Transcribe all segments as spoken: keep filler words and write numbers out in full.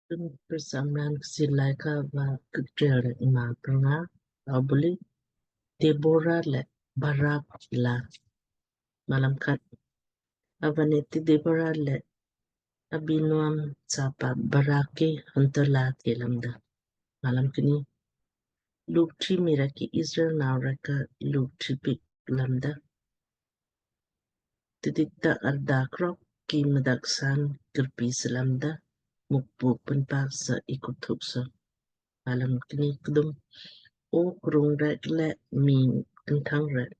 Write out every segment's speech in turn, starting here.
Tun prcham raan Kchiir Laaika va Kikteelrek maa pranga. Aubuli Debora le Barak la. Malam khat. Ava nitti Debora le Abinoam chapa Barak ki hanto la the lamda. Malam kni. Lukthi miirek ki Israel nau rek ka lukthi piik lamda. Tidit ta arda krok ki mdak san kirpi slamda Mukpu pinpaak sa ikut thuk sa. Malam kni kdum. O krung rek le mii kinthang rek,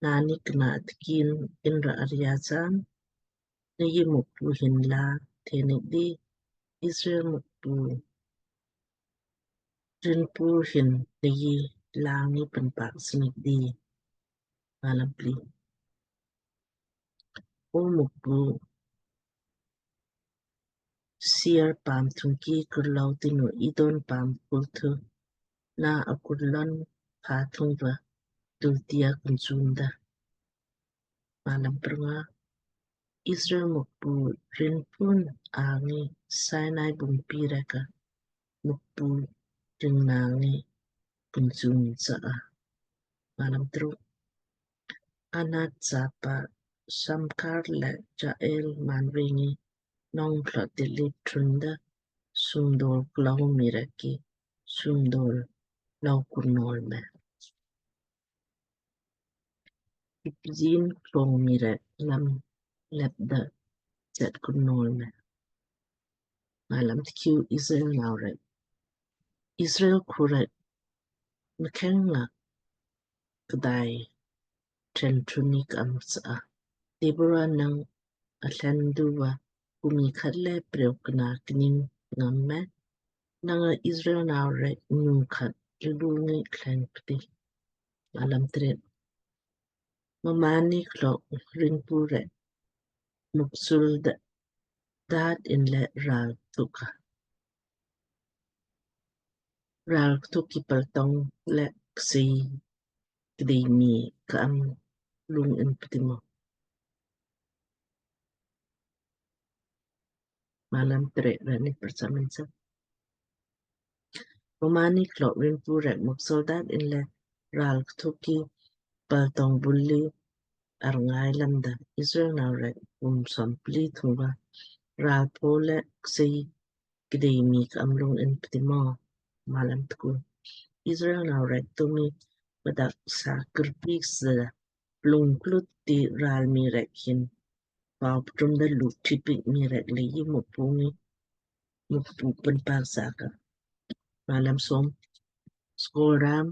nani kna tkin inra arya san, nei Mukpu hin la the nikdi, Israel Mukpu Rinpu hin nei la ngi pinpaak snikdi. Malam pli. O Mukpu, Seir paam thungki kurlou tinu Edom paam kulthu na akurlon pa thung va dultia kunsunda. Malam pranga. Israel Mukpu Rinpun angi Sinai bungpi rek ka Mukpu ring nangi kunsun sa a. Malam truk. Anat chapa Samkar le Jael manvengi nong plot dilip trunda sumdol klau miirek ki sumdol lau kurnol me. Ipzin klong miirek lam lepda chet kurnol me. Malam tkiu. Israel nau rek. Israel khuw rek mkheng nga kdai tren truni ka'am sa a. Debora nang atlan duva kumi khat le preo kna kning ngam me. Nang a Israel nau rek nu khat lulu ngi klen pti. Malam tret. Mmaanni klok rinpu rek muksul da, daat inle ral thuka. Ral thuk ki paltong le ksei kdei mii ka'am lung in ptimo. Malam tret rani prcham insa. Mmaanni klok rinpu rek muksul daat inle ral thuk ki paltong bulli arngai lamda Israel nau rek um som pli thungva ral pole ksei kdei mii ka'am lung in ptimo. Malam tku. Israel nau rek tumi padak sa kirpik sa lung klut ti ral miirek hin pau ptrum da lukthi piik miirek leiji Mukpu ngi Mukpu pinpaak sa ka. Malam som. Skoram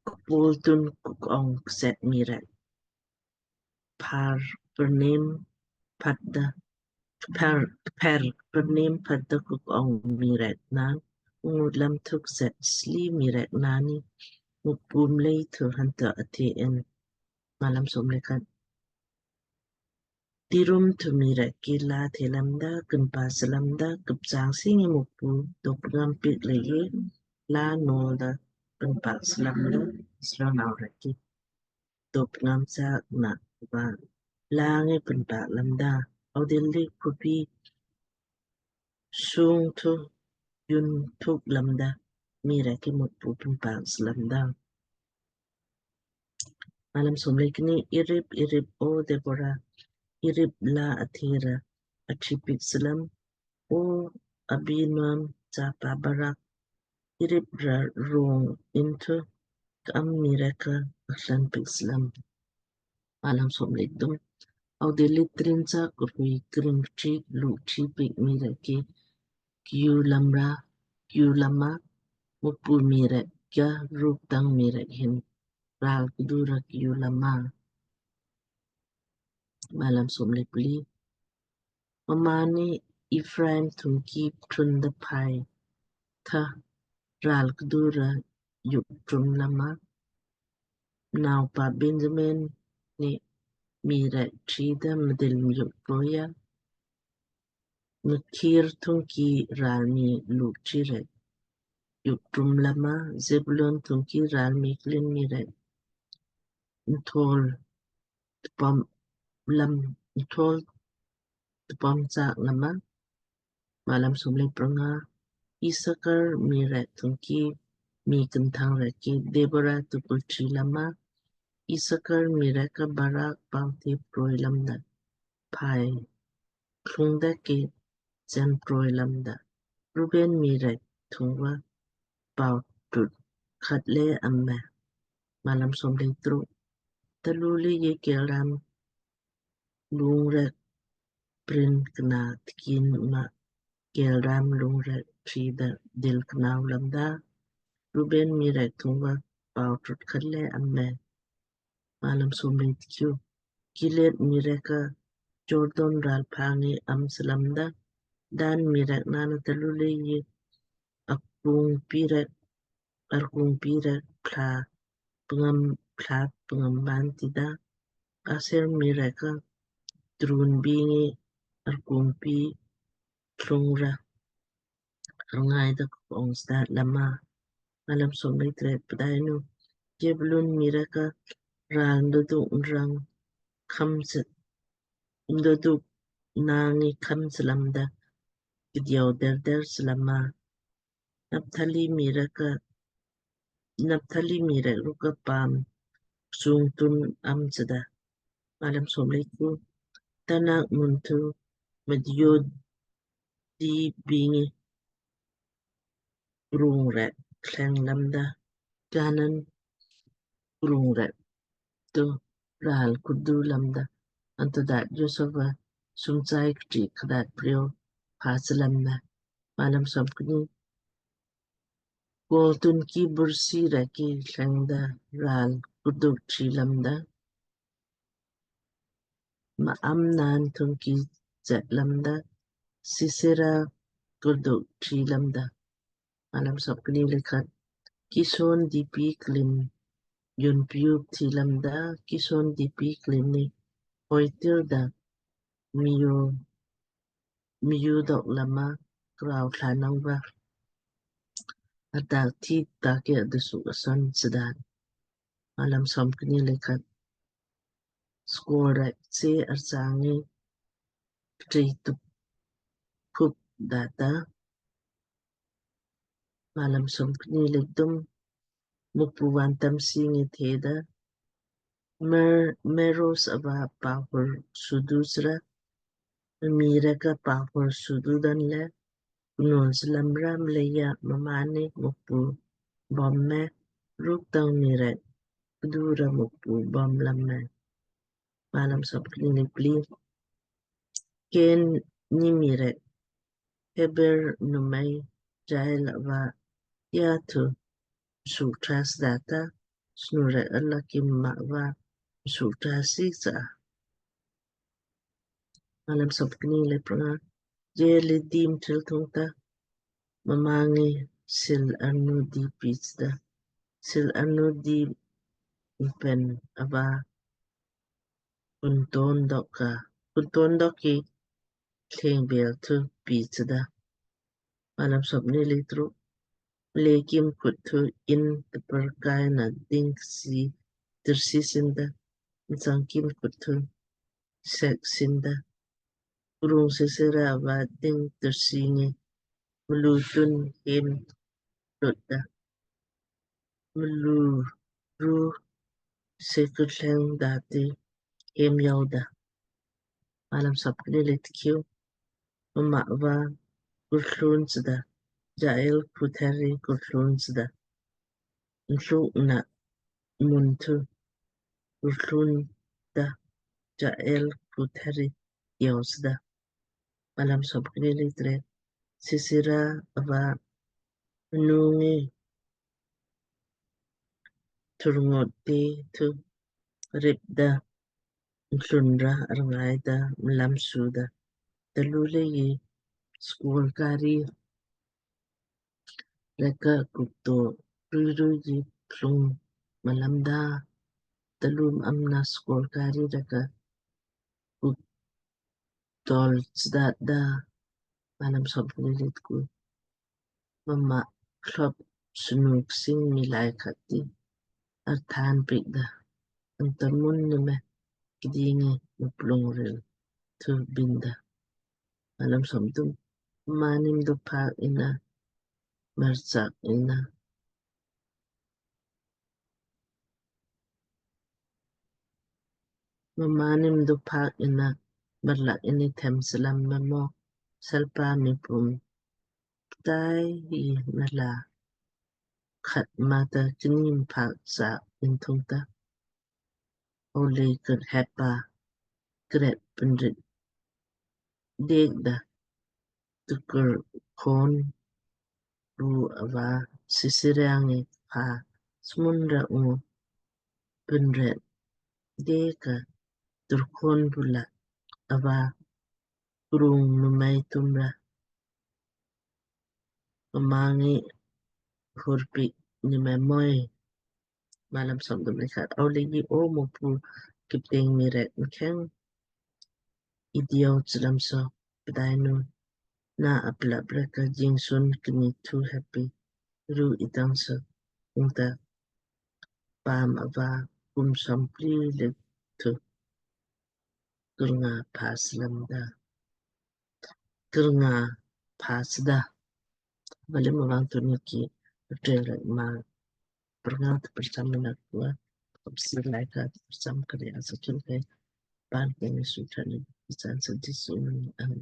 kpul tun kuk ong kset miirek par pernem patda, par, par pernem patda kuk ong miirek nan ungu lam thuk set sli miirek nani Mukpu mlei thu hanta athe en. Malam som le khat. Tirum thu miirek ki la the lamda, kinpa sa lamda, kipchang singi Mukpu dok ngam piik leiji la nolda kinpa sa lamda Israel nau rek ki dop ngam sak na va la ngi pinpaak lamda. Audilli khupi sung thu yun thuk lamda miirek ki Mukpu pinpaak sa lamda. Malam som le kni. Irip, irip o Debora, irip la athira athi piik sa lam. O Abinoam chapa Barak, irip ra rong inthu ka'am miirek ka aklan piik sa lam. Malam som le kdum. Audilli trin cha kurhui kring chi lukthi piik miirek ki kiu lamra, kiu lama, Mukpu miirek ka rup tang miirek hin ral kdu ra kiu lama. Malam som le pli. Mmaanni Ephraim thungki ptrun da phai tha ral kdu ra yuk trum lama. Naupa Benjamin ni miirek chi da mdil yuk proya. Mkhir thungki ral mii lukchi rek yuk trum lama. Zebulun thungki ral mii klin miirek nthol tpam lam, nthol tpam sak lama. Malam somlei pranga. Isakar mii rek thungki mii kinthang rek ki Debora tu kulchi lama. Isakar mii rek ka Barak pau te proi lamda, phai klung da ki chen proi lamda. Ruben mii rek thungva pau tut khat le am me. Malam somlei truk. Talu le ye keelraam lung rek prin kna tkin ma keelraam lung rek tri da dil knau lamda. Ruben mii rek thungva pau tut khat le am me. Malam somlei tkiu. Gilead mii rek ka Jordan ral phangi am slamda. Dan mii rek nana talu le ye akung pi rek arkung pi rek pla pngam pla pngam ban tida. Aser mii rek ka trun bingi arkung pi klung ra arngai da kong sdat lama. Malam somlei tret. Pdainu Zebulun mii rek ka ral ndoduk nrang kham se ndoduk nangi kham slamda kdiau derder slama. Naptali mii rek ka Naptali mii rek rukka paam sung tun am chda. Malam somlei ku. Tanak mun thu mdiu di bingi krung rek kleng lamda. Kanan krung rek tu ral kudu lamda. Anto dat Joseph va sumchai kti kdat prio phas lamda. Malam somkni. Kol tun ki bursi rek ki kleng da ral kuduk tri lamda. Ma am nan thung ki chet lamda. Sisera kuduk tri lamda. Malam somkni le khat. Kison dipi klin yun piu thi lamda. Kison dipi klin ni hoi tir da miu miu dok lama krau tlanang va adak thi take adusuk ason sedan. Malam somkni le khat. Skor rek se arsangi ptri tup kup data. Malam somkni le kthum. Mukpu vantamsi ngi theda, Mer-, Meros ava pahur sudu sra, mii rek ka pahur sudu dan le, kunun slam ra mleija mmaan ni Mukpu bom me, ruk tang mii rek kdu ra Mukpu bom lam me. Malam somkni le pli. Ken ni mii rek Heber numei Jael ava ya thu sutras data snu rek ala ki mma ava sutras si sa. Malam somkni le pranga. Jael li dim thil thungta mma ngi sil arnu di pitsda. Sil arnu di mpen ava kunton dok ka, kunton dok ki thleng bel thu pitsda. Malam somkni le truk. Mleiki mkhut thu in tpar kai na ding si tirsi sinda. Msangki mkhut thu sek sinda. Krung Sisera ava ding tirsi ngi mlu tun hem lutda. Mlu ru seku thleng dati hem yauda. Malam somkni le tkiu. Mma ava kurthlun sda. Jael kuthari kurthlun sda. Mluk na mun thu kurthlun da. Jael kuthari yau sda. Malam somkni le tret. Sisera ava nungi turngot te thu rip da mthlun ra arngai da mlam su da. Talu le ye skor kari rek ka kukto rui rui ye plung mlam da. Talu amna skor kari rek ka kuk tol sdat da. Malam somkni le tku. Mma klop snu ksing milai khat ti arthan pik da. Anta mun ni me kdingi muplung ril thu bin da. Malam somthum. Mmaan ni mdo phaak inna, marsak inna. Mmaan ni mdo phaak inna, marlak inni them slam mamo, salpa mii pum tai i nala khat mata kni mphaak sa in thungta. Ole khat hepa kret pinrit dek da tukur khon bu ava sisiriang i pha smun ra u pinret deka turkhon bula ava krung numei tumra. Mmaan ngi hurpik ni mei moi. Malam som dum ni khat. Au leiji o Mukpu kipteng mii rek mkheng idiau chlam so pdainu na aplap rek ka jingsun kni thu heppi ru itang so ungta paam ava kum som pli le thu kurnga pha slam da. Kurnga pha sda. Bali mavang tuni ki hotel rek ma pernga tu persam na kua kapsir lai ka tu persam kare asa kin kai pan kani sutra ni pisan sa disu mani ang.